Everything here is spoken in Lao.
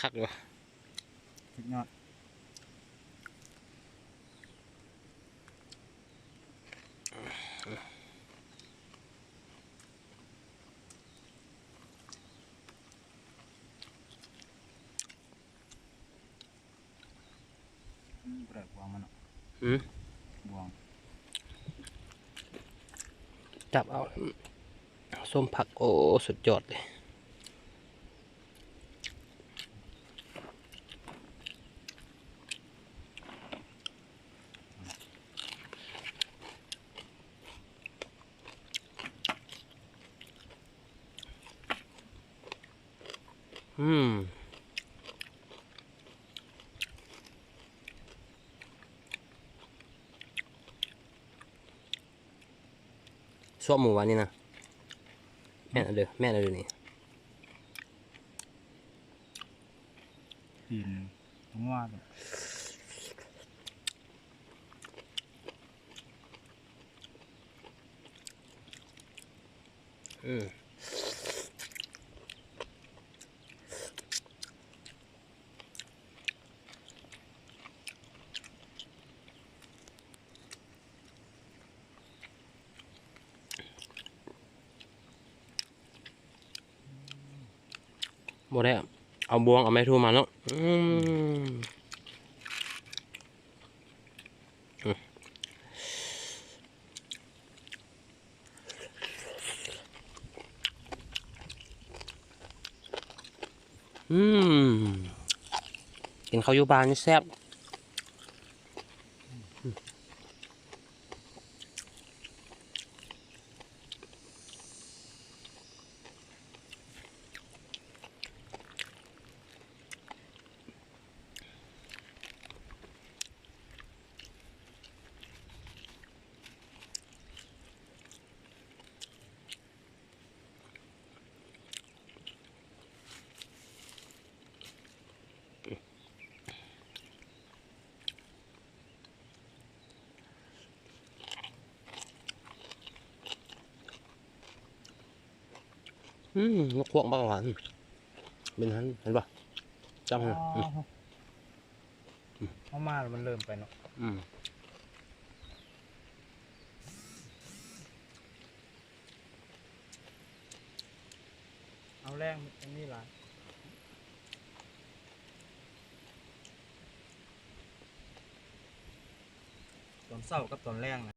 ຄັກຢູ່ ສຸດຍອດ. ອືມ ບໍ່ໄດ້ບວງມັນເນາະ. ອືມ ບວງ ຈັບເອົາ ສົ້ມຜັກ ໂອ້ ສຸດຍອດເລີຍ. ອືມ ຊວບໝູຫວານນີ້ນະ ແມ່ນເດີ ແມ່ນເດີນີ້ ຕີນງົວ. ອືມ ບໍ່ໄດ້ເອົາບ່ວງເອົາໄມ້ທູມາເນາະ. ອືມ ອືມ ກິນເຂົ້າຢູ່ບ້ານນີ້ແຊບ. ອືມ ນົກຂວາກບັກຫຼາຍ ເປັນຫັ້ນ ເຫັນບໍ່? ຈັບຫັ້ນ ອໍ ອືມ ເຮົາມາແລ້ວມັນເລີ່ມໄປເນາະ. ອືມ ເອົາແລງ ມັນມີຫຼາຍ ຕອນເຊົ້າກັບຕອນແລງນະ.